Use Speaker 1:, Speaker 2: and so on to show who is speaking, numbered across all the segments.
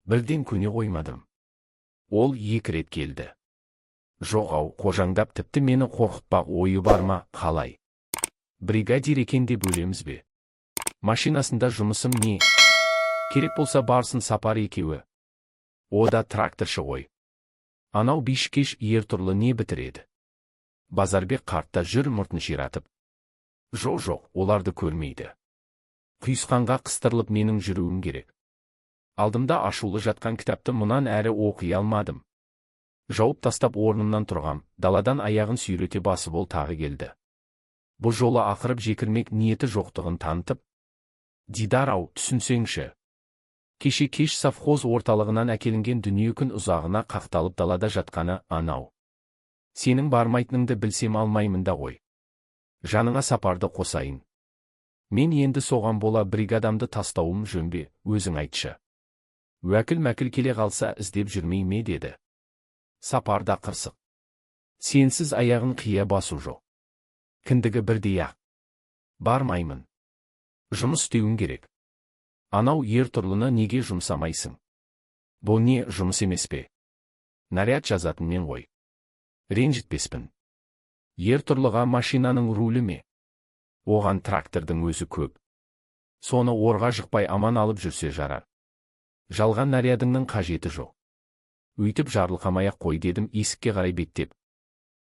Speaker 1: Бірден көне қоймадым. Ол екі рет келді. Жоқ-ау, қожаңдап, тіпті мені қорқытпақ ойы бар ма, қалай? Бригадир екен деп өлеміз бе? Машинасында жұмысым не? Керек болса, барсын Сапар екеуі. О да тракторшы ғой. Анау бишкеш Ертұрлы не бітіреді? Базарбек қартта жүр мұртын ширатып. Жоқ, жоқ, оларды көрмейді. Құйысқанға қыстырылып менің жүруім керек. Алдымда ашулы жатқан кітапты мұнан әрі оқи алмадым. Жауып тастап, орнымнан тұрғам, даладан аяғын сүйрете басып ол тағы келді. Бұл жолы ақырып жекірмек ниеті жоқтығын танытып: «Дидар ау, түсінсеңші. Кеше кеш совхоз орталығынан әкелінген дүние күн ұзағына қақталып далада жатқаны анау. Сенің бармайтыныңды білсем, алмаймын да ғой. Жаныңа Сапарды қосайын. Мен енді соған бола бригадамды тастауым жөн бе, өзің айтшы. Уәкіл-мәкіл келе қалса, іздеп жүрмей ме?» – деді. Сапар да қырсық. Сенсіз аяғын қия басу жоқ. Кіндігі бірдей-ақ. Бармаймын. Жұмыс істеуім керек. Анау Ертұрлыны неге жұмсамайсың? Бұл не, жұмыс емес пе? Наряд жазатын мен ғой. Ренжітпеспін. Ертұрлыға машинаның рулі ме? Оған трактордың өзі көп. Соны орға жықпай аман алып жүрсе жарар. Жалған нарядыңның қажеті жоқ. Өйтіп жарылқамай-ақ қой, дедім есікке қарай беттеп.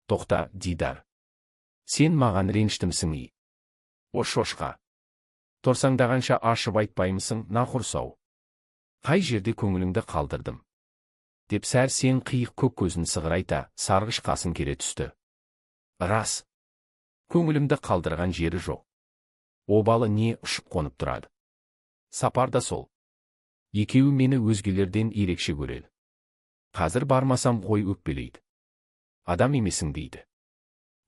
Speaker 1: Тоқта, Дидар. Сен маған реніштімсің и? О, шошқа. Торсаңдағанша ашып айтпаймысың, нақұрсау. Қай жерде көңіліңді қалдырдым? Деп Сәрсен қиық көк көзін сығырайта, сарғыш қасын кере түсті. Рас. Көңілімді қалдырған жері жоқ. Обалы не, ұшып қонып тұрады. Сапар да сол. Екеуі мені өзгелерден ерекше көреді. Қазір бармасам ғой, өкпелейді. Адам емесің дейді.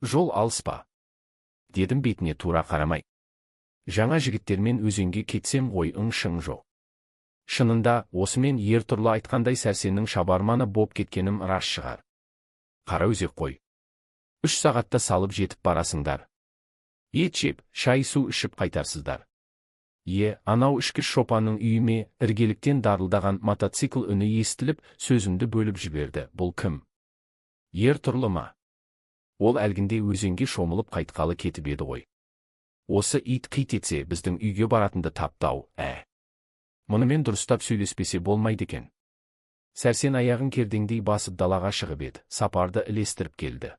Speaker 1: Жол алыс па? Дедім бетіне тура қарамай. Жаңа жігіттермен өзенге кетсем ғой, ың-шың жоқ. Шынында, осымен Ертұрлы айтқандай Сәрсеннің шабарманы боп кеткенім рас шығар. Қараөзек қой. 3 сағатта салып жетіп барасыңдар. Ет жеп, шай-су ішіп қайтарсыздар. Е, анау ішкі шопанның үйі ме? Іргеліктен дарылдаған мотоцикл үні естіліп, сөзімді бөліп жіберді. Бұл кім? Ертұрлы ма? Ол әлгінде өзенге шомылып қайтқалы кетіп еді ғой. Осы ит қит етсе, біздің үйге баратынды тапты-ау, ә. Мұнымен дұрыстап сөйлеспесе болмайды екен. Сәрсен аяғын кердеңдей басып далаға шығып еді, Сапарды ілестіріп келді.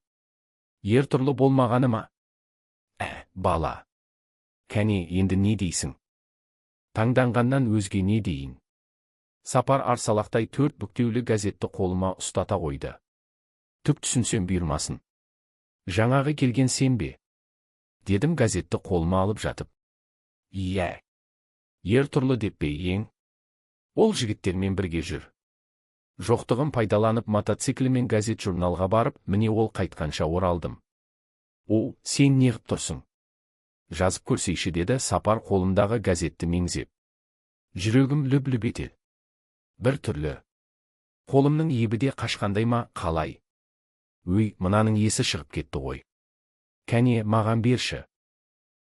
Speaker 1: Ертұрлы болмағаны ма? Ә, бала. Кәне, енді не дейсің? Таңданғаннан өзге не дейін? Сапар арсалақтай төрт бүктеулі газетті қолыма ұстата қойды. Түк түсінсем бұйырмасын. Жаңағы келген сен бе? Дедім газетті қолыма алып жатып. Иә. Ертұрлы деп пе ең? Ол жігіттермен бірге жүр. Жоқтығын пайдаланып, мотоциклімен газет журналға барып, міне, ол қайтқанша оралдым. О, сен неғып тұрсың? Жазып көрсейші, деді Сапар қолымдағы газетті меңзеп. Жүрегім лүп-лүп етеді. Бір түрлі. Қолымның ебі де қашқандай ма, қалай? Өй, мынаның есі шығып кетті ғой. Кәне, маған берші.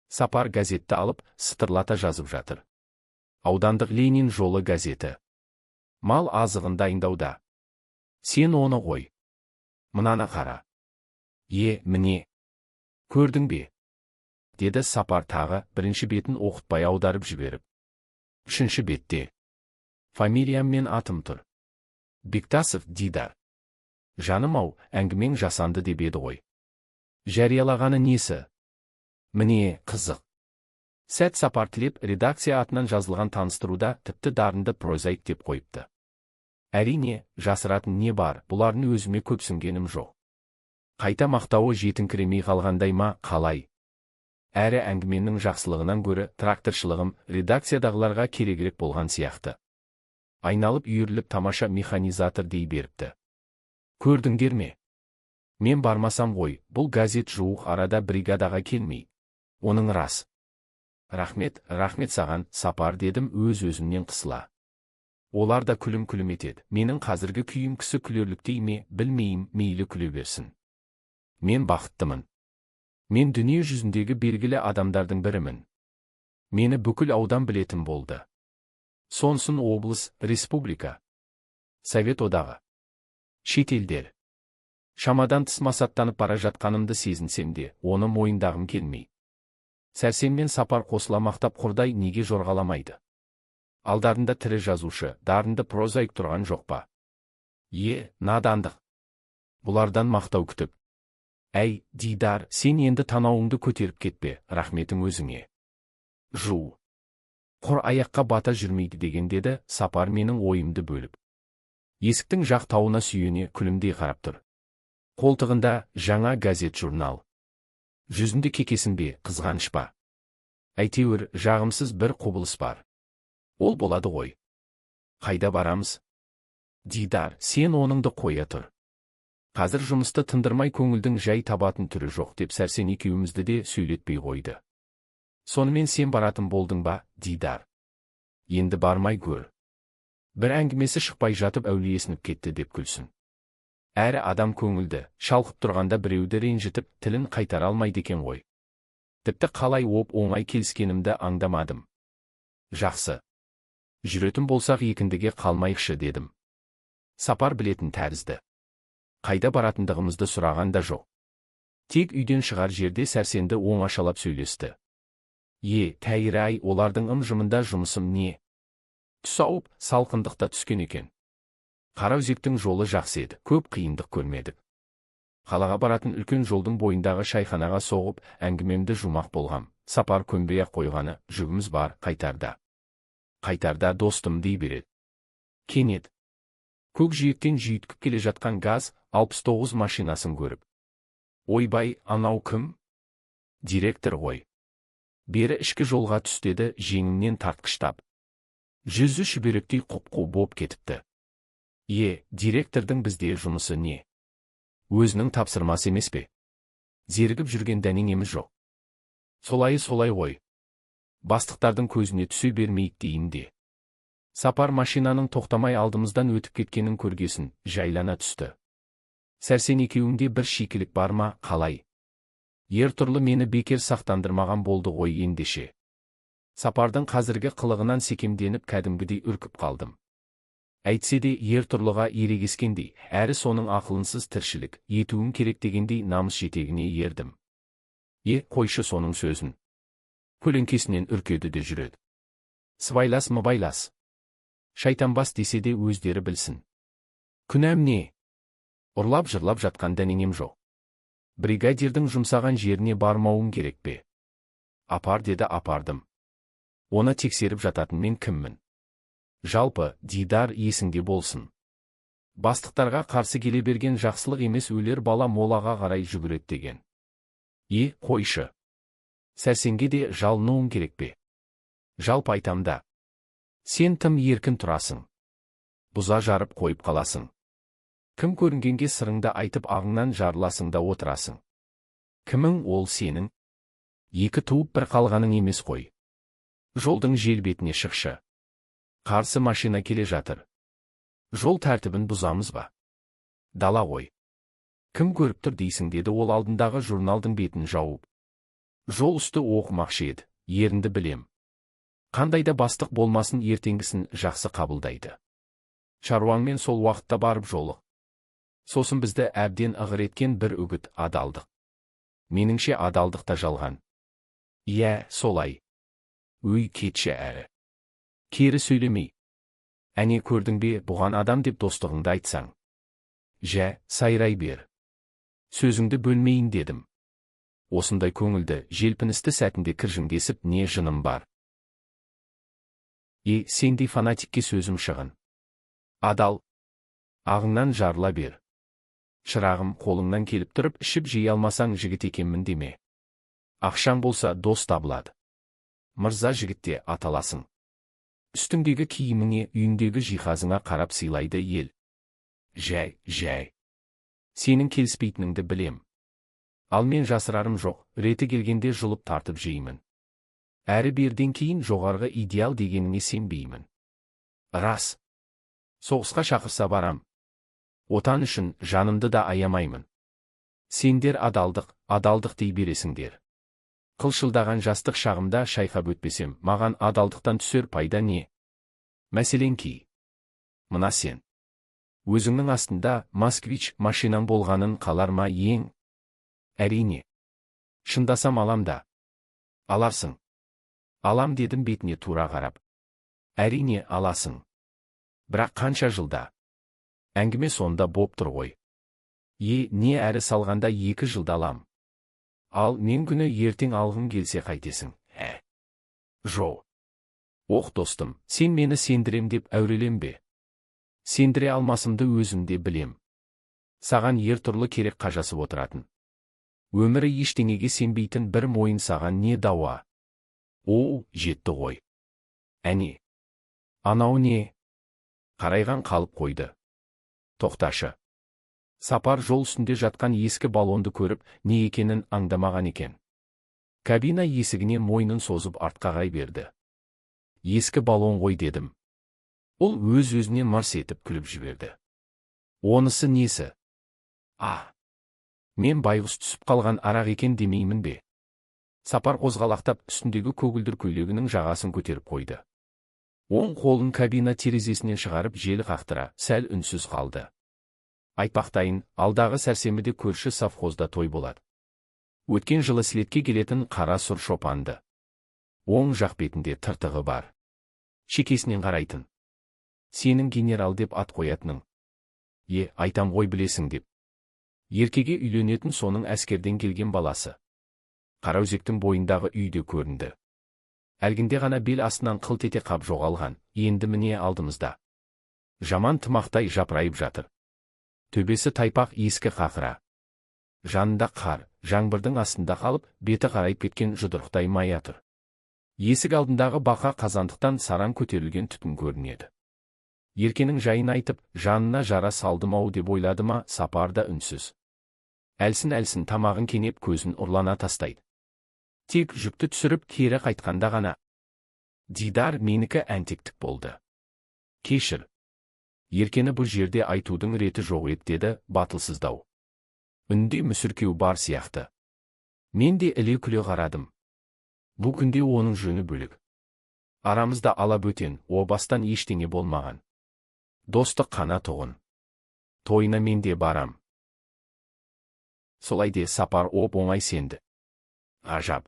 Speaker 1: Сапар газетті алып, сытырлата жазып жатыр. Аудандық «Ленин жолы» газеті. Мал азығын дайындауда. Сен оны ғой. Мынаны қара. Е, міне. Көрдің бе? Деді Сапар тағы, бірінші бетін оқытпай аударып жіберіп. Үшінші бетте фамилиям мен атым тұр. Бектасов Дидар. Жаным-ау, әңгімең жасанды деп еді ғой. Жариялағаны несі? Міне, қызық. Сәт сапар тілеп, редакция атынан жазылған таныстыруда тіпті дарынды прозаик деп қойыпты. Әрине, жасыратын не бар, бұлардың өзіме көпсінгенім жоқ. Қайта мақтауы жетіңкіремей қалғандай ма, қалай? Әрі әңгіменің жақсылығынан гөрі тракторшылығым редакциядағыларға керегірек болған сияқты. Айналып үйіріліп тамаша механизатор дей беріпті. Көрдіңдер ме? Мен бармасам ғой, бұл газет жуық арада бригадаға келмей. Оның рас. Рахмет, рахмет саған, Сапар, дедім өз-өзімнен қысыла. Олар да күлім-күлім етеді. Менің қазіргі күйім кісі күлерліктей ме, білмеймін, мейлі күле берсін. Мен бақыттымын. Мен дүние жүзіндегі белгілі адамдардың бірімін. Мені бүкіл аудан білетін болды. Сонсын облыс, республика. Совет Одағы. Шетелдер. Шамадан тыс масаттанып бара жатқанымды сезінсем де, оны мойындағым келмей. Сәрсен мен Сапар қосыла мақтап, құрдай неге жорғаламайды? Алдарында тірі жазушы, дарынды прозаик тұрған жоқ па? Е, надандық. Бұлардан мақтау күтіп. Әй, Дидар, сен енді танауыңды көтеріп кетпе, рахметің өзіңе. Жу. Құр аяққа бата жүрмейді деген, деді Сапар менің ойымды бөліп. Есіктің жақ тауына сүйене күлімдей қарап тұр. Қолтығында жаңа газет, журнал. Жүзінде кекесін бе, қызғаныш па? Әйтеуір, жағымсыз бір құбылыс бар. Ол болады ғой. Қайда барамыз? Дидар, сен оныңды қоя тұр. Қазір жұмысты тындырмай көңілдің жай табатын түрі жоқ, деп Сәрсен екеумізді де сөйлетпей қойды. Сонымен, сен баратын болдың ба, Дидар? Енді бармай көр. Бір әңгімесі шықпай жатып, әулиесініп кетті деп күлсін. Әрі адам көңілді, шалқып тұрғанда біреуді ренжітіп, тілін қайтара алмайды екен ғой. Тіпті қалай оп оңай келіскенімді аңдамадым. Жақсы. Жүретін болсақ, екіндіге қалмайықшы, дедім. Сапар білетін тәрізді. Қайда баратындығымызды сұраған да жоқ. Тек үйден шығар жерде Сәрсенді оңашалап сөйлесті. Е, тәйір-ай, олардың ым-жымында жұмысым не? Түс ауып, салқындық та түскен екен. Қараөзектің жолы жақсы еді, көп қиындық көрмедік. Қалаға баратын үлкен жолдың бойындағы шайханаға соғып, әңгімемді жумақ болғам. Сапар көнбей-ақ қойғаны, жүгіміз бар, қайтарда. Қайтарда, достым, дей береді. Кенет көкжиектен жүйткіп келе жатқан ГАЗ 69 машинасын көріп. Ойбай, анау кім? Директор ғой. Бері, ішкі жолға түс, деді жеңімнен тартқыштап. Жүзі шүберектей құп-қу боп кетіпті. Е, директордың бізде жұмысы не? Өзінің тапсырмасы емес пе? Зерігіп жүрген дәнеңеміз жоқ. Солайы солай ғой. Бастықтардың көзіне түсе бермейік дейін де. Сапар машинаның тоқтамай алдымыздан өтіп кеткенін көргесін, жайлана түсті. Сәрсен екеуіңде бір шикілік бар ма, қалай? Ертұрлы мені бекер сақтандырмаған болды ғой ендеше. Сапардың қазіргі қылығынан секемденіп, кәдімгідей үркіп қалдым. Әйтсе де, Ертұрлыға ерегескендей, әрі соның ақылынсыз тіршілік етуім керек дегендей намыс жетегіне ердім. Е, қойшы соның сөзін. Көлеңкесінен үркеді де жүреді. Сыбайлас мыбайлас. Шайтанбас десе де, өздері білсін. Күнәм не? Ұрлап жырлап жатқан дәнеңем жоқ. Бригадирдің жұмсаған жеріне бармауым керек пе? Апар деді, апардым. Оны тексеріп жататын мен кіммін? Жалпы, Дидар, есіңде болсын. Бастықтарға қарсы келе берген жақсылық емес, өлер бала молаға қарай жүгіреді деген. Е, қойшы. Сәрсенге де жалынуым керек пе? Жалпы айтам да. Сен тым еркін тұрасың. Бұза жарып қойып қаласың. Кім көрінгенге сырыңды айтып, ағыңнан жарыласың да отырасың. Кімің ол сенің? Екі туып бір қалғаның емес қой. Жолдың жел бетіне шықшы. Қарсы машина келе жатыр. Жол тәртібін бұзамыз ба? Дала ғой. Кім көріп тұр дейсің, деді ол алдындағы журналдың бетін жауып. Жол үсті оқымақшы еді, ерінді білем. Қандай да бастық болмасын, ертеңгісін жақсы қабылдайды. Шаруаңмен сол уақытта барып жолық. Сосын бізді әбден ығыр еткен бір үгіт: адалдық. Меніңше, адалдық та жалған. Иә, солай. Өй, кетші әрі. Кері сөйлемей. Әне, көрдің бе, бұған адам деп достығыңды айтсаң. Жә, сайрай бер. Сөзіңді бөлмейін дедім. Осындай көңілді, желпіністі сәтінде кіржіңдесіп не жыным бар? Е, сендей фанатикке сөзім шығын. Адал. Ағыңнан жарыла бер. Шырағым, қолыңнан келіп тұрып, ішіп жей алмасаң, жігіт екенмін деме. Ақшаң болса, дос табылады. Мырза жігітте аталасың. Үстіңдегі киіміңе, үйіңдегі жиһазыңа қарап сыйлайды ел. Жай, жай. Сенің келіспейтініңді білем. Ал мен жасырарым жоқ, реті келгенде жұлып тартып жеймін. Әрі берден кейін жоғарғы идеал дегеніңе сенбеймін. Рас. Соғысқа шақырса, барам. Отан үшін жанымды да аямаймын. Сендер адалдық, адалдық дей бересіңдер. Қылшылдаған жастық шағымда шайқап өтпесем, маған адалдықтан түсер пайда не? Мәселен ки. Мына сен. Өзіңнің астында «Москвич» машинаң болғанын қалар ма ең? Әрине. Шындасам, алам да. Аларсың. Алам, дедім бетіне тура қарап. Әрине, аласың. Бірақ қанша жылда? Әңгіме сонда боп тұр ғой. Е, не, әрі салғанда 2 жылда алам. Ал мен күні ертең алғым келсе, қайтесің, ә? Жо. Ох, достым, сен мені сендірем деп әуреленбе. Сендіре алмасымды өзім де білем. Саған ер тұрлы керек, қажасып отыратын. Өмірі ештеңеге сенбейтін бір мойын саған не дауа? О, жетті ғой. Әне. Анау не? Қарайған қалып қойды. Тоқташы. Сапар жол үстінде жатқан ескі баллонды көріп, не екенін аңдамаған екен. Кабина есігіне мойнын созып, артқа қарай берді. Ескі баллон ғой, дедім. Ол өз-өзінен мырс етіп күліп жіберді. Онысы несі? А. Мен байғұс түсіп қалған арақ екен демеймін бе? Сапар қозғалақтап, үстіндегі көгілдір көйлегінің жағасын көтеріп қойды. Оң қолын кабина терезесінен шығарып, жел қақтыра, сәл үнсіз қалды. Айтпақтайын, алдағы сәрсенбіде көрші совхозда той болады. Өткен жылы слетке келетін қара сұр шопанды. Оң жақ бетінде тыртығы бар. Шекесінен қарайтын. Сенің генерал деп ат қоятының. Е, айтам ғой білесің деп. Еркеге үйленетін соның әскерден келген баласы. Қараөзектің бойындағы үйде көрінді. Әлгінде ғана бел астынан қылт ете қап жоғалған, енді міне алдымызда. Жаман тымақтай жапырайып жатыр. Төбесі тайпақ ескі қақыра. Жанында қар, жаңбырдың астында қалып, беті қарайып кеткен жұдырықтай мая тұр. Есік алдындағы бақа қазандықтан сараң көтерілген түтін көрінеді. Еркенің жайын айтып, жанына жара салдым-ау деп ойлады ма, Сапар да үнсіз. Әлсін-әлсін тамағын кенеп, көзін ұрлана тастайды. Тек жүкті түсіріп, кері қайтқанда ғана. Дидар, менікі әнтектік болды. Кешір. Еркені бұл жерде айтудың реті жоқ еді, деді батылсыздау. Үнде мүсіркеу бар сияқты. Мен де іле күле қарадым. Бұл күнде оның жөні бөлек. Арамызда ала бөтен, о бастан ештеңе болмаған. Достық қана тұғын. Тойына мен де барам. Солай де, Сапар оп оңай сенді. Ғажап.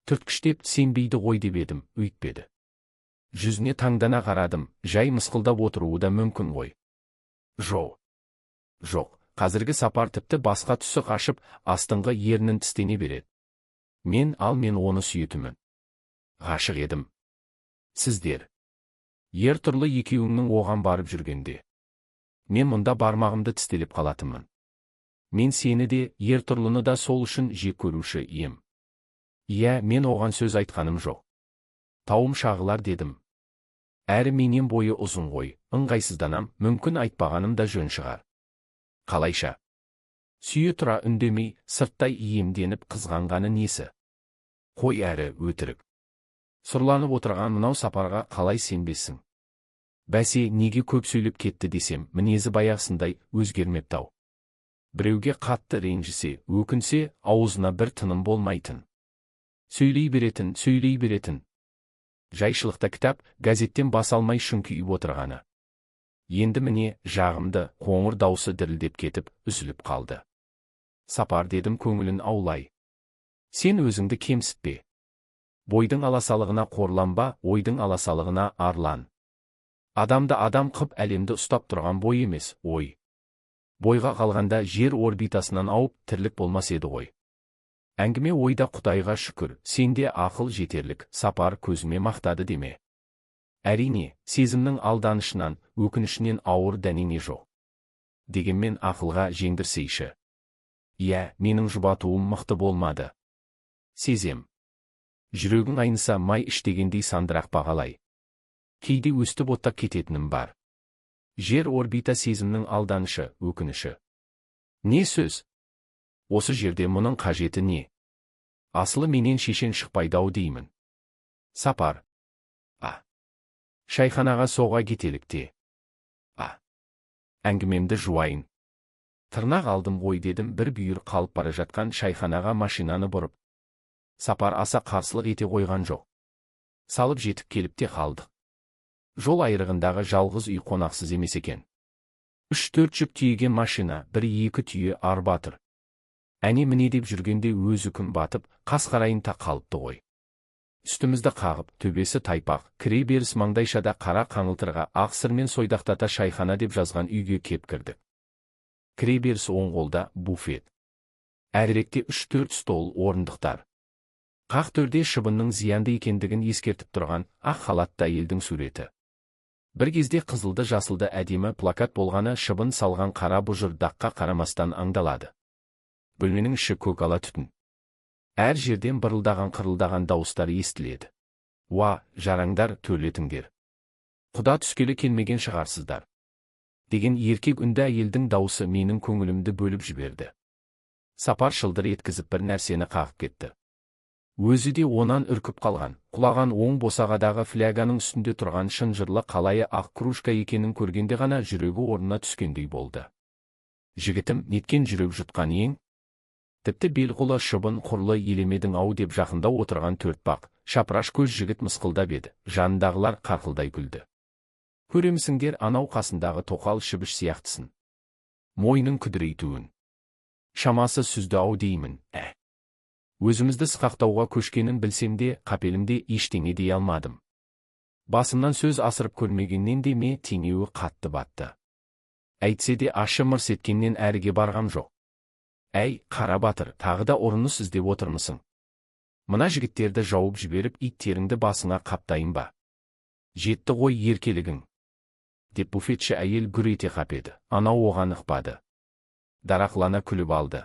Speaker 1: Түрткіштеп сенбейді ғой деп едім, өйтпеді. Жүзіне таңдана қарадым, жай мысқылдап отыруы да мүмкін ғой. Жоқ. Жоқ, қазіргі Сапар тіпті басқа, түсі қашып, астыңғы ернін тістене береді. Мен, ал мен оны сүйетінмін. Ғашық едім. Сіздер. Ер тұрлы екеуіңнің оған барып жүргенде. Мен мұнда бармағымды тістелеп қалатынмын. Мен сені де, ер тұрлыны да сол үшін жек көруші ем. Иә, мен оған сөз айтқаным жоқ. Тауым шағылар дедім. Әрі менен бойы ұзын ғой, ыңғайсызданам, мүмкін, айтпағаным да жөн шығар. Қалайша? Сүйе тұра үндемей, сырттай иемденіп қызғанғаны несі? Қой әрі, өтірік. Сұрланып отырған мынау Сапарға қалай сенбессің? Бәсе, неге көп сөйлеп кетті десем, мінезі баяғысындай, өзгермепті-ау. Біреуге қатты ренжісе, өкінсе, аузына бір тыным болмайтын. Сөйлей беретін, сөйлей беретін. Жайшылықта кітап, газеттен бас алмай шүңкиіп отырғаны. Енді міне, жағымды, қоңыр даусы дірілдеп кетіп, үзіліп қалды. Сапар, дедім көңілін аулай. Сен өзіңді кемсітпе. Бойдың аласалығына қорланба, ойдың аласалығына арлан. Адамды адам қып, әлемді ұстап тұрған бой емес, ой. Бойға қалғанда жер орбитасынан ауып, тірлік болмас еді ғой. Әңгіме ойда. Құдайға шүкір, сенде ақыл жетерлік, Сапар, көзіме мақтады деме. Әрине, сезімнің алданышынан, өкінішінен ауыр дәнеңе жоқ. Дегенмен ақылға жеңдірсейші. Иә, менің жұбатуым мықты болмады. Сезем. Жүрегің айныса, май іш дегендей сандырақ бағалай. Кейде өстіп оттап кететінім бар. Жер орбита сезімнің алданышы, өкініші. Не сөз? Осы жерде мұның қажеті не? Асылы менен шешен шықпайды ау деймін. Сапар. А. Шайханаға соға кетелік те. А. Әңгімемді жуайын. Тырнақ алдым ғой, дедім бір бүйір қалып бара жатқан шайханаға машинаны бұрып. Сапар аса қарсылық ете қойған жоқ. Салып жетіп келіп те қалдық. Жол айрығындағы жалғыз үй қонақсыз емес екен. Үш-төрт жүк тиеген машина, бір-екі түйе арба тұр. Әне міне деп жүргенде өзі күн батып, қас қарайын та қалыпты ғой. Үстімізді қағып, төбесі тайпақ, кіре беріс маңдайшада қара қаңылтырға ақ сырмен сойдақтата шайхана деп жазған үйге кеп кірдік. Кіре беріс оң қолда буфет. Әріректе үш-төрт стол, орындықтар. Қақ төрде шыбынның зиянды екендігін ескертіп тұрған ақ халатты әйелдің суреті. Бір кезде қызылды жасылды әдемі плакат болғаны шыбын салған қара бұжыр даққа қарамастан аңдалады. Бөлменің іші көк ала түтін. Әр жерден бырылдаған қырылдаған дауыстар естіледі. Уа, жараңдар, төлетіңдер. Құда түскелі келмеген шығарсыздар. Деген еркек үнді әйелдің дауысы менің көңілімді бөліп жіберді. Сапар шылдыр еткізіп бір нәрсені қағып кетті. Өзі де онан үркіп қалған, құлаған оң босағадағы фляганың үстінде тұрған шынжырлы қалайы ақ кружка екенін көргенде ғана жүрегі орнына түскендей болды. Жігітім, неткен жүрек жұтқан ең? Тіпті белғұлы шыбын құрлы елемедің ау деп жақында отырған төртбақ, шапыраш көз жігіт мысқылдап еді, жанындағылар қарқылдай күлді. Көремісіңдер анау қасындағы тоқал шібіш сияқтысын. Мойнын күдірейтуін. Шамасы сүзді ау деймін, ә. Өзімізді сықақтауға көшкенін білсем де, қапелімде ештеңе дей алмадым. Басымнан сөз асырып көрмегеннен де ме теңеуі қатты батты. Әйтсе де ашы мырс еткеннен әріге барғам жоқ. Әй, қара батыр, тағы да ұрыныс іздеп отырмысың? Мына жігіттерді жауып жіберіп, иттеріңді басыңа қаптайын ба? Жетті ғой еркелігің. Деп буфетші әйел гүр ете қап еді, анау оған ықпады. Дарақлана күліп алды.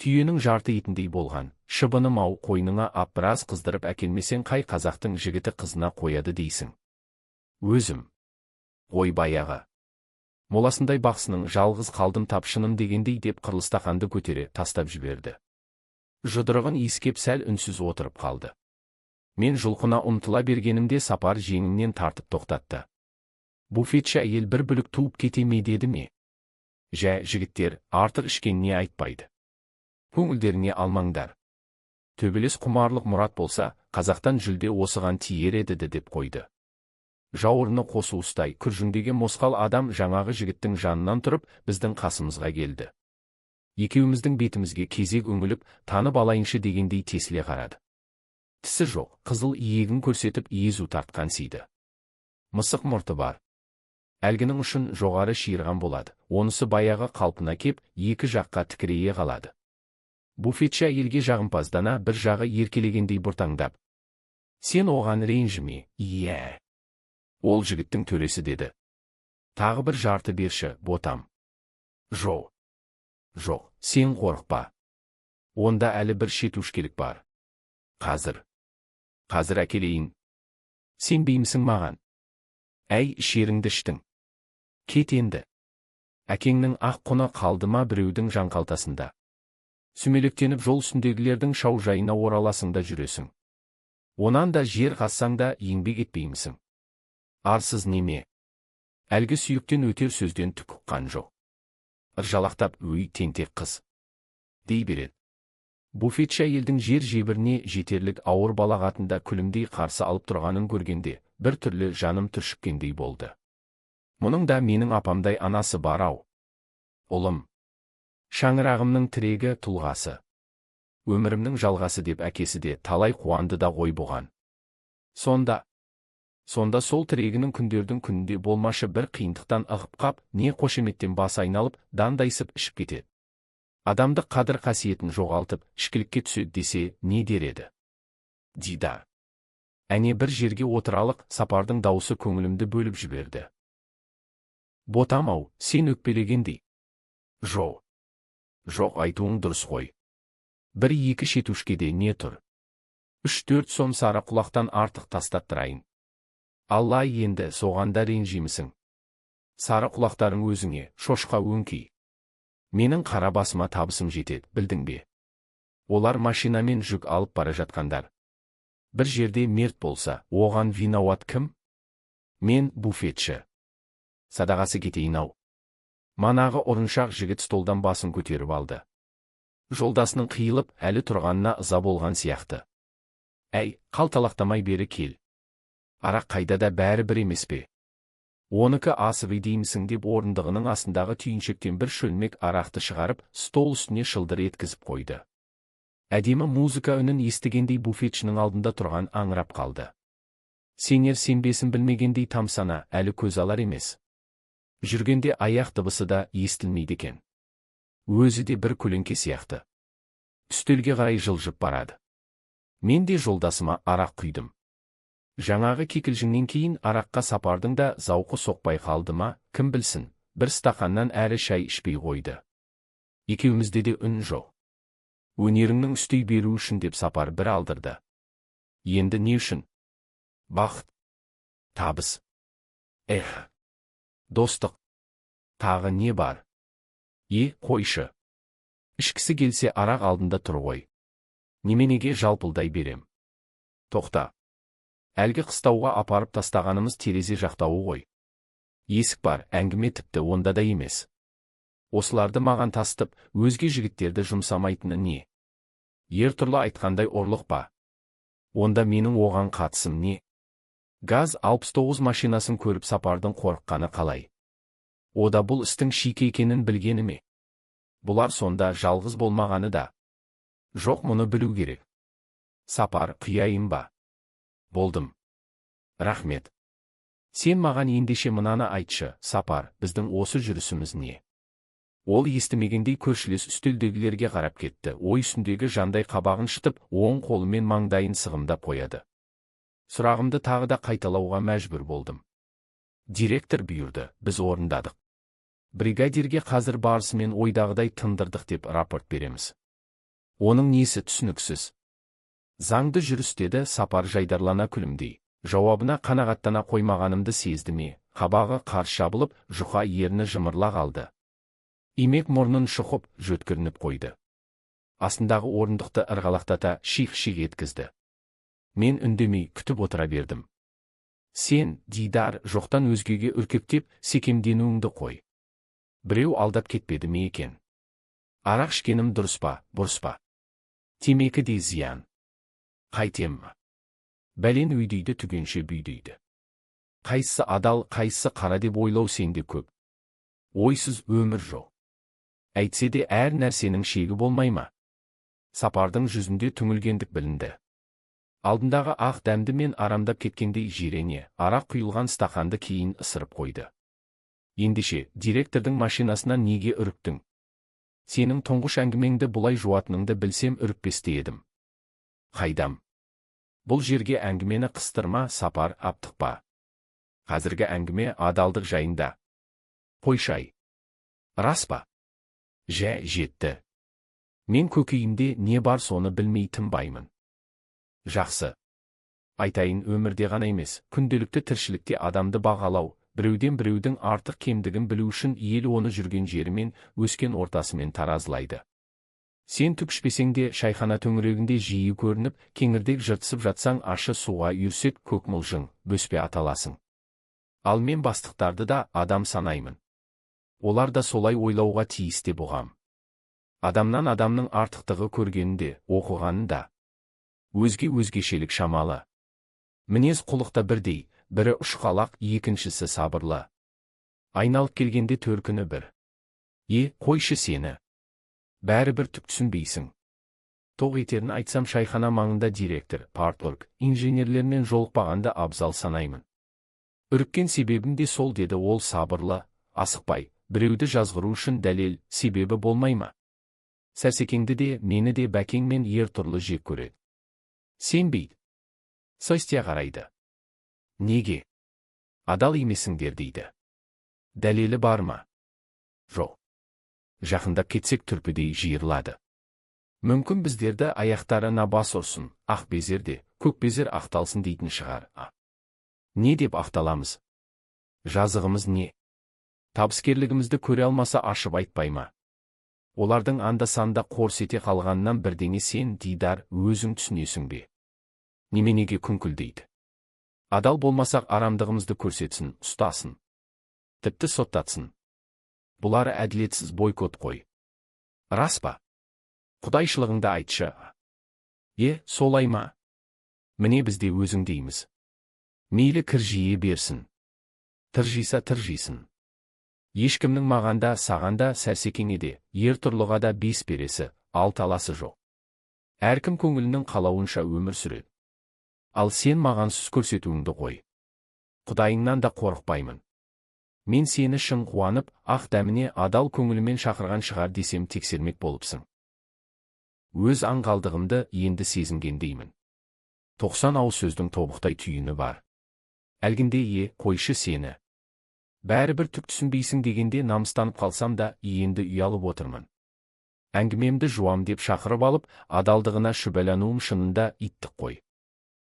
Speaker 1: Түйенің жарты етіндей болған, шыбыным ау қойныңа ап біраз қыздырып әкелмесең қай қазақтың жігіті қызына қояды дейсің. Өзім. Ой баяғы. Моласындай бақсының жалғыз қалдым тапшыным дегендей деп қырлыстақанды көтере тастап жіберді. Жұдырығын иіскеп сәл үнсіз отырып қалды. Мен жұлқына ұмтыла бергенімде Сапар жеңімнен тартып тоқтатты. Буфетші әйел бір бүлік туып кете ме деді ме? Жә, жігіттер, артық ішкен не айтпайды. Көңілдеріне алмаңдар. Төбелес құмарлық мұрат болса, қазақтан жүлде осыған тиер еді деп қойды. Жауырыны қосуыстай күржіңдеген мосқал адам жаңағы жігіттің жанынан тұрып, біздің қасымызға келді. Екеуміздің бетімізге кезек үңіліп, танып алайыншы дегендей тесіле қарады. Тісі жоқ, қызыл иегін көрсетіп езу тартқан сиді. Мысық мұрты бар. Әлгінің ұшын жоғары шиырған болады, онысы баяғы қалпына кеп, екі жаққа тікірейе қалады. Буфетші әйелге жағымпаздана бір жағы еркелегендей бұртаңдап. Сен оған ренжіме, иә. Ол жігіттің төресі деді. Тағы бір жарты берші, ботам. Жоқ. Жоқ, сен қорықпа. Онда әлі бір шетушкелік бар. Қазір. Қазір әкелейін. Сенбеймісің маған? Әй, ішеріңді іштің. Кет енді. Әкеңнің ақ құны қалды ма біреудің жанқалтасында. Сүмелектеніп жол үстіндегілердің шау жайына ораласың да жүресің. Онан да жер қазсаң да еңбек етпеймісің. Арсыз неме? Әлгі сүйектен өтер сөзден түк ұққан жоқ. Ыржалақтап өй тентек қыз. Дей береді. Буфетші әйелдің жер жебіріне жетерлік ауыр балағатында күлімдей қарсы алып тұрғанын көргенде, бір түрлі жаным түршіккендей болды. Мұның да менің апамдай анасы бар ау. Ұлым. Шаңырағымның тірегі тұлғасы. Өмірімнің жалғасы деп әкесі де талай қуанды да ғой бұған. Сонда сол тірегінің күндердің күнінде болмашы бір қиындықтан ығып қап, не қошеметтен бас айналып, дандайсып ішіп кетеді. Адамдық қадір қасиетін жоғалтып, ішкілікке түседі десе, не дер еді? Дидар. Әне бір жерге отыралық, Сапардың даусы көңілімді бөліп жіберді. Ботам ау, сен өкпелегендей. Жоқ. Жоқ, айтуың дұрыс қой. Бір-екі шетушкеде не тұр? 3-4 сом сары құлақтан артық тастаттырайын. Алла енді соған да ренжимісің. Сары құлақтарың өзіңе, шошқа өңкей. Менің қара басыма табысым жетеді, білдің бе? Олар машинамен жүк алып бара жатқандар. Бір жерде мерт болса, оған виноват кім? Мен буфетші. Садағасы кетейін ау. Манағы ұрыншақ жігіт столдан басын көтеріп алды. Жолдасының қиылып, әлі тұрғанына ыза болған сияқты. Әй, қалталақтамай бері кел. Арақ қайда да бәрі бір емес пе? Оныкі асып деймісің деп орындығының астындағы түйіншектен бір шөлмек арақты шығарып, стол үстіне шылдыр еткізіп қойды. Әдемі музыка үнін естігендей буфетшінің алдында тұрған аңырап қалды. Сенер сенбесін білмегендей тамсана, әлі көз алар емес. Жүргенде аяқ дыбысы да естілмейді екен. Өзі де бір көлеңке сияқты. Үстелге қарай жылжып барады. Мен де жолдасыма арақ құйдым. Жаңағы кикілжіңнен кейін араққа Сапардың да зауқы соқпай қалды ма, кім білсін, бір стақаннан әрі шай ішпей қойды. Екеумізде де үн жоқ. Өнеріңнің үстей беру үшін деп Сапар бір алдырды. Енді не үшін? Бақыт. Табыс. Эх. Достық. Тағы не бар? Е, қойшы. Ішкісі келсе, арақ алдында тұр ғой. Неменеге жалпылдай берем? Тоқта. Әлгі қыстауға апарып тастағанымыз терезе жақтауы ғой. Есік бар, әңгіме тіпті онда да емес. Осыларды маған тастып, өзге жігіттерді жұмсамайтыны не? Ертұрлы айтқандай ұрлық па? Онда менің оған қатысым не? ГАЗ 69 машинасын көріп Сапардың қорыққаны қалай? Ода бұл істің шикі екенін білгені ме? Бұлар сонда жалғыз болмағаны да. Жоқ, мұны білу керек. Сапар, құяйын ба? Болдым. Рахмет. Сен маған ендеше мынаны айтшы, Сапар, біздің осы жүрісіміз не? Ол естімегендей көршілес үстелдегілерге қарап кетті, ой үстіндегі жандай қабағын шытып, оң қолымен маңдайын сығымдап қояды. Сұрағымды тағы да қайталауға мәжбүр болдым. Директор бұйырды, біз орындадық. Бригадирге қазір барысымен ойдағыдай тындырдық деп рапорт береміз. Оның несі түсініксіз? Заңды жүріс, деді Сапар жайдарлана күлімдей. Жауабына қанағаттана қоймағанымды сезді ме, қабағы қарс жабылып, жұқа ерні жымырла қалды. Имек мұрнын шұқып, жөткірініп қойды. Астындағы орындықты ырғалақтата шиқ-шиқ еткізді. Мен үндемей күтіп отыра бердім. Сен, Дидар, жоқтан өзгеге үркектеп, секемденуіңді қой. Біреу алдап кетпеді ме екен? Арақ ішкенім дұрыс па, бұрыс па? Темекі де зиян. Қайтем? Бәлен үйдейді, түгенше бүйдейді. Қайсысы адал, қайсысы қара деп ойлау сенде көп. Ойсыз өмір жоқ. Әйтсе де әр нәрсенің шегі болмай ма? Сапардың жүзінде түңілгендік білінді. Алдындағы ақ дәмді мен арамдап кеткендей жирене, арақ құйылған стақанды кейін ысырып қойды. Ендеше, директордың машинасынан неге үріктің? Сенің тұңғыш әңгімеңді бұлай жуатыныңды білсем, үрікпес те едім. Қайдам? Бұл жерге әңгімені қыстырма, Сапар, аптықпа. Қазіргі әңгіме адалдық жайында. Қойшай. Рас па? Жә, жетті. Мен көкейімде не бар, соны білмей тынбаймын. Жақсы. Айтайын, өмірде ғана емес, күнделікті тіршілікте адамды бағалау, біреуден біреудің артық кемдігін білу үшін ел оны жүрген жерімен, өскен ортасымен таразылайды. Сен түк ішпесең де, шайхана төңірегінде жиі көрініп, кеңірдек жыртысып жатсаң, ащы суға үйірсек, көк мылжың, бөспе аталасың. Ал мен бастықтарды да адам санаймын. Олар да солай ойлауға тиіс деп ұғам. Адамнан адамның артықтығы көргенінде, оқығанында. Өзге өзгешелік шамалы. Мінез құлықта бірдей, бірі ұшқалақ, екіншісі сабырлы. Айналып келгенде төркіні бір. Е, қойшы сені. Бәрібір түк түсінбейсің. Тоқ етерін айтсам, шайхана маңында директор, парторг, инженерлермен жолықпағанды абзал санаймын. Үріккен себебім де сол, деді ол сабырлы, асықпай, біреуді жазғыру үшін дәлел, себебі болмай ма? Сәрсекеңді де, мені де Бәкең мен Ертұрлы жек көреді. Сенбейді. Состия қарайды. Неге? Адал емесіңдер дейді. Дәлелі бар ма? Жоқ. Жақындап кетсек, түрпідей жиырылады. Мүмкін, біздерді аяқтарына бас ұрсын, ақ безер де, көк безер ақталсын дейтін шығар. А? Не деп ақталамыз? Жазығымыз не? Табыскерлігімізді көре алмаса, ашып айтпай ма? Олардың анда-санда қорс ете қалғанынан бірдеңе сен, Дидар, өзің түсінесің бе? Неменеге күңкілдейді? Адал болмасақ, арамдығымызды көрсетсін, ұстасын. Тіпті соттатсын. Бұлары әділетсіз бойкот қой. Рас па? Құдайшылығыңды айтшы. Е, солай ма? Міне, біз де өзің дейміз. Мейлі кіржие берсін. Тыржиса тыржисын. Ешкімнің маған да, саған да, Сәрсекеңе де, ер тұрлыға да 5 бересі, 6 аласы жоқ. Әркім көңілінің қалауынша өмір сүреді. Ал сен маған сүз көрсетуіңді қой. Құдайыңнан да қорықпаймын. Мен сені шын қуанып, ақ дәміне адал көңілімен шақырған шығар десем тексермек болыпсың. Өз аңғалдығымды енді сезінгендеймін. 90 ауыз сөздің тобықтай түйіні бар. Әлгінде е, қойшы сені. Бәрібір түк түсінбейсің дегенде намыстанып қалсам да енді ұялып отырмын. Әңгімемді жуам деп шақырып алып, адалдығына шүбәлануым шынында иттік қой.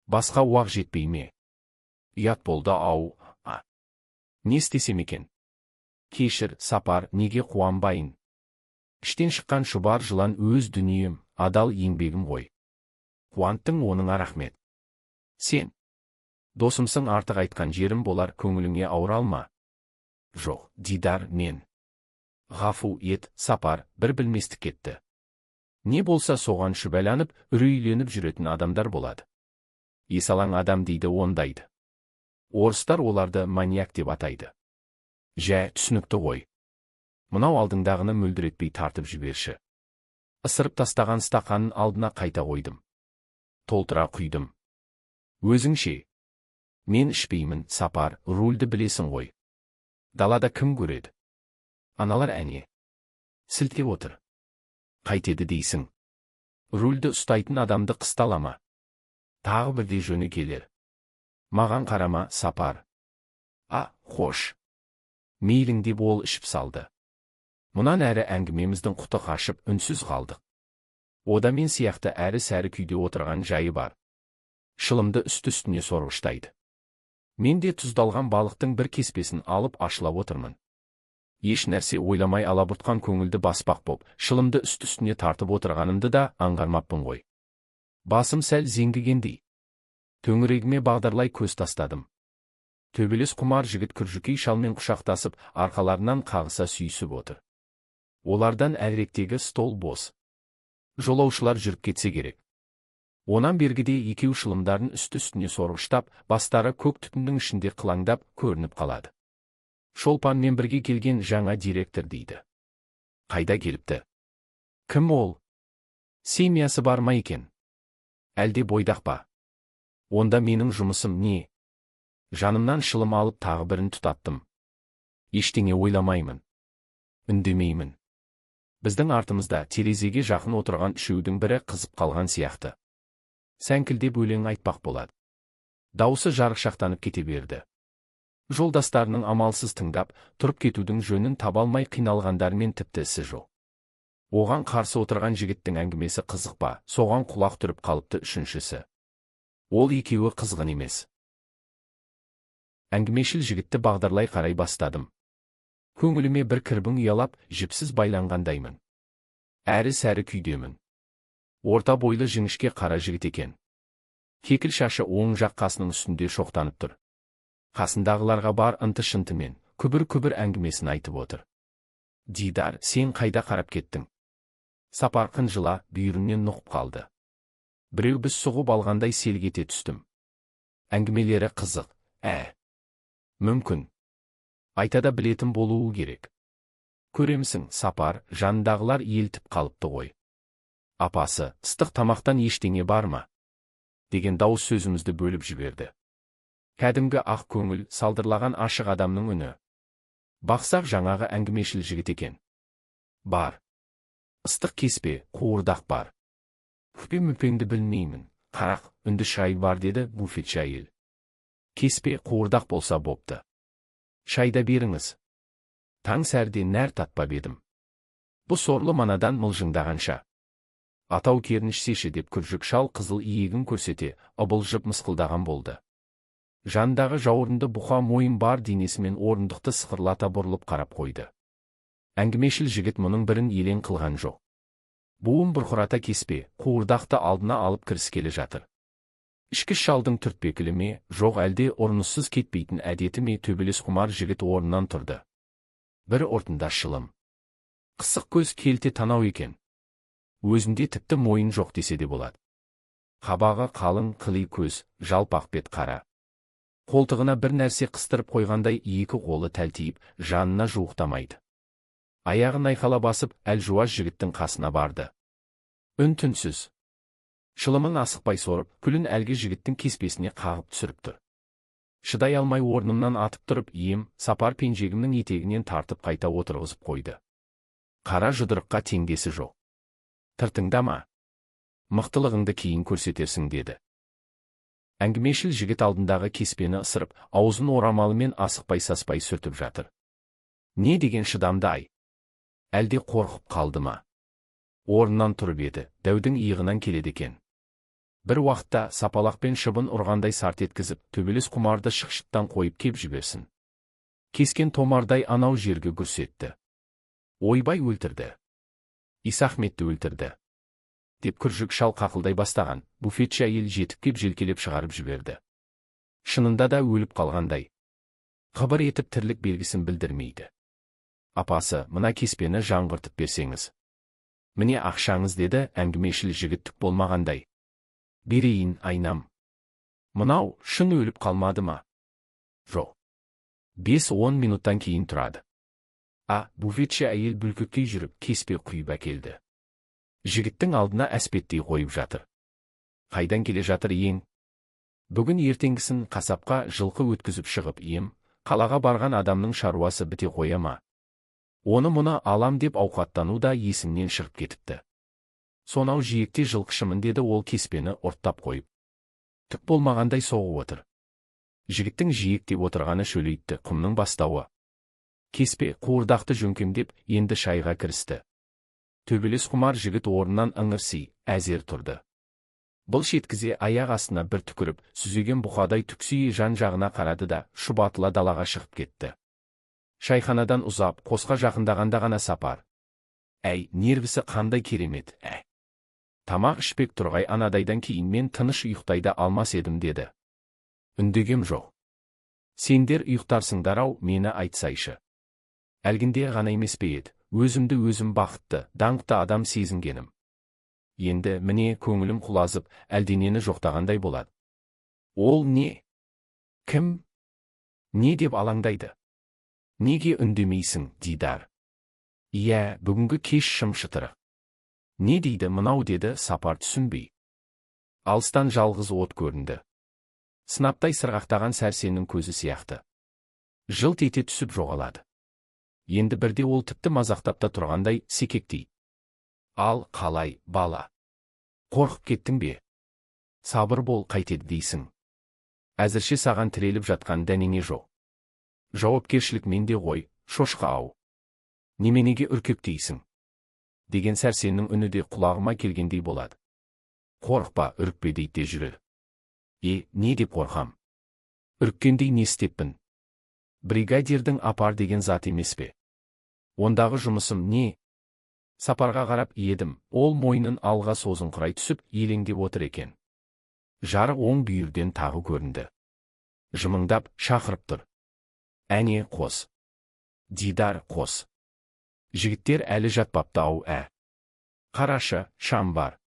Speaker 1: Басқа уақ жетпей ме? Ұят болды ау, а. Не істесем екен? Кешір, Сапар, неге қуанбайын? Іштен шыққан шұбар жылан өз дүнием, адал еңбегім ғой. Қуанттың, оныңа рахмет. Сен досымсың, артық айтқан жерім болар, көңіліңе ауыр алма. Жоқ, Дидар, мен. Ғафу ет, Сапар, бір білместік кетті. Не болса соған шүбәланып, үрейленіп жүретін адамдар болады. Есалаң адам дейді ондайды. Орыстар оларды маньяк деп атайды. Жә, түсінікті ғой. Мынау алдыңдағыны мөлдіретпей тартып жіберші. Ысырып тастаған стақанын алдына қайта қойдым. Толтыра құйдым. Өзіңше. Мен ішпеймін, Сапар, рульді білесің ғой. Далада кім көреді? Аналар әне. Сілтеп отыр. Қайтеді дейсің. Рульді ұстайтын адамды қысталама. Тағы бірде жөні келер. Маған қарама, Сапар. А, хош. Мейлің деп ол ішіп салды. Мұнан әрі әңгімеміздің құты қашып, үнсіз қалдық. Ода мен сияқты әрі-сәрі күйде отырған жайы бар. Шылымды үсті-үстіне сорғыштайды. Мен де тұздалған балықтың бір кеспесін алып ашылап отырмын. Еш нәрсе ойламай алабұртқан көңілді баспақ боп, шылымды үсті-үстіне тартып отырғанымды да аңғармаппын ғой. Басым сәл зеңгігендей. Төңірегіме бағдарлай көз тастадым. Төбелес құмар жігіт күржікей шалмен құшақтасып, арқаларынан қағыса сүйісіп отыр. Олардан әріректегі стол бос. Жолаушылар жүріп кетсе керек. Онан бергіде екеу шылымдарын үсті-үстіне сорғыштап, бастары көк түтіннің ішінде қылаңдап көрініп қалады. Шолпанмен бірге келген жаңа директор дейді. Қайда келіпті? Кім ол? Семьясы бар ма екен? Әлде бойдақ па? Онда менің жұмысым не? Жанымнан шылым алып тағы бірін тұтаттым. Ештеңе ойламаймын. Үндемеймін. Біздің артымызда терезеге жақын отырған үшеудің бірі қызып қалған сияқты. Сәңкілдеп өлең айтпақ болады. Даусы жарықшақтанып кете берді. Жолдастарының амалсыз тыңдап, тұрып кетудің жөнін таба алмай қиналғандармен тіпті ісі жоқ. Оған қарсы отырған жігіттің әңгімесі қызық па, соған құлақ түріп қалыпты үшіншісі. Ол екеуі қызғын емес. Әңгімешіл жігітті бағдарлай қарай бастадым. Көңіліме бір кірбің ұялап, жіпсіз байланғандаймын. Әрі-сәрі күйдемін. Орта бойлы жіңішке қара жігіт екен. Кекіл шашы оң жақ қасының үстінде шоқтанып тұр. Қасындағыларға бар ынты-шынтымен, күбір-күбір әңгімесін айтып отыр. Дидар, сен қайда қарап кеттің? Сапар қынжыла, бүйірінен нұқып қалды. Біреу біз соғып алғандай селк ете түстім. Әңгімелері қызық, ә. Мүмкін. Айтада білетін болуы керек. Көремсің, Сапар, жанындағылар елтіп қалыпты ғой. Апасы, ыстық тамақтан ештеңе бар ма? Деген дауыс сөзімізді бөліп жіберді. Кәдімгі ақ көңіл, салдырлаған ашық адамның үні. Бақсақ жаңағы әңгімешіл жігіт екен. Бар. Ыстық кеспе, қуырдақ бар. Күпе-мүпеңді білмеймін, қарақ, үнді шай бар деді буфетші әйел. Кеспе, қуырдақ болса бопты. Шайда беріңіз. Таң сәрде нәр татпап едім. Бұ сорлы манадан мылжыңдағанша. Атау кернішсеші деп күржік шал қызыл иегін көрсете, ыбылжып мысқылдаған болды. Жандағы жауырынды бұқа мойын бар денесімен орындықты сықырлата бұрылып қарап қойды. Әңгімешіл жігіт мұның бірін елең қылған жоқ. Буын бұрқырата кеспе, қуырдақты алдына алып кіріскелі жатыр. Ішкі шалдың түртпекілі ме, жоқ әлде орныссыз кетпейтін әдеті ме, төбелес құмар жігіт орнынан тұрды. Бір ортында шылым. Қысық көз келте танау екен. Өзінде тіпті мойын жоқ десе де болады. Қабағы қалың, қыли көз, жалпақ бет қара. Қолтығына бір нәрсе қыстырып қойғандай екі қолы тәлтиіп, жанына жуықтамайды. Аяғын айқала басып, әлжуаз жігіттің қасына барды. Үн-түнсіз. Шылымын асықпай сорып, күлін әлгі жігіттің кеспесіне қағып түсіріп тұр. Шыдай алмай орнымнан атып тұрып, ем, Сапар пенжегімнің етегінен тартып қайта отырғызып қойды. Қара жұдырыққа теңдесі жоқ. Тыртыңдама. Мықтылығыңды кейін көрсетерсің, деді. Әңгімешіл жігіт алдындағы кеспені ысырып, аузын орамалымен асықпай-саспай сүртіп жатыр. Не деген шыдамды ай? Әлде қорқып қалды ма? Орнынан тұрып еді, дәудің иығынан келеді екен. Бір уақытта сапалақпен шыбын ұрғандай сарт еткізіп, төбелес құмарды шықшыттан қойып кеп жіберсін. Кескен томардай анау жерге гүрс етті. Ойбай, өлтірді. Исахметті өлтірді, деп күржік шал қақылдай бастаған, буфетші әйел жетіп кеп желкелеп шығарып жіберді. Шынында да өліп қалғандай. Қыбыр етіп тірлік белгісін білдірмейді. Апасы, мына кеспені жаңғыртып берсеңіз. Міне ақшаңыз, деді әңгімешіл жігіт түк болмағандай. Берейін, айнам. Мынау шын өліп қалмады ма? Жоқ. 5-10 минуттан кейін тұрады. А, буфетші әйел бүлкектей жүріп, кеспе құйып әкелді. Жігіттің алдына әспеттей қойып жатыр. Қайдан келе жатыр ең? Бүгін ертеңгісін қасапқа жылқы өткізіп шығып ем, қалаға барған адамның шаруасы біте қоя ма? Оны мұны алам деп ауқаттану да есімнен шығып кетіпті. Сонау жиекте жылқышымын, деді ол кеспені ұрттап қойып. Түк болмағандай соғып отыр. Жігіттің жиек деп отырғаны шөлейтті құмның бастауы. Кеспе, қуырдақты жөңкемдеп, енді шайға кірісті. Төбелес құмар жігіт орнынан ыңырси, әзер тұрды. Былш еткізе аяқ астына бір түкіріп, сүзеген бұқадай түксие жан-жағына қарады да, шұбатыла далаға шығып кетті. Шайханадан ұзап, қосқа жақындағанда ғана Сапар: «Әй, нервісі қандай керемет, ә! Тамақ ішпек тұрғай анадайдан кейін мен тыныш ұйықтай да алмас едім», деді. Үндегем жоқ. Сендер ұйықтарсыңдар-ау, мені айтсайшы. Әлгінде ғана емес пе еді, өзімді өзім бақытты, даңқты адам сезінгенім. Енді, міне, көңілім құлазып, әлденені жоқтағандай болады. Ол не? Кім? Не деп алаңдайды? Неге үндемейсің, Дидар? Иә, бүгінгі кеш шым-шытырық. Не дейді мынау, деді Сапар түсінбей. Алыстан жалғыз от көрінді. Сынаптай сырғақтаған Сәрсеннің көзі сияқты. Жылт ете түсіп жоғалады. Енді бірде ол тіпті мазақтап та тұрғандай секектейді. Ал, қалай, бала? Қорқып кеттің бе? Сабыр бол, қайтеді дейсің. Әзірше саған тіреліп жатқан дәнеңе жоқ. Жауапкершілік менде ғой, шошқа ау. Неменеге үркектейсің? Деген Сәрсеннің үні де құлағыма келгендей болады. Қорықпа, үрікпе дейді де жүрер. Е, не деп қорқам? Үріккендей не істеппін? Бригадирдің апар деген зат емес пе? Ондағы жұмысым не? Сапарға қарап едім, ол мойнын алға созыңқырай түсіп, елеңдеп отыр екен. Жарық оң бүйірден тағы көрінді. Жымыңдап, шақырып тұр. Әне, қос. Дидар, қос. Жігіттер әлі жатпапты ау, ә. Қарашы, шам бар.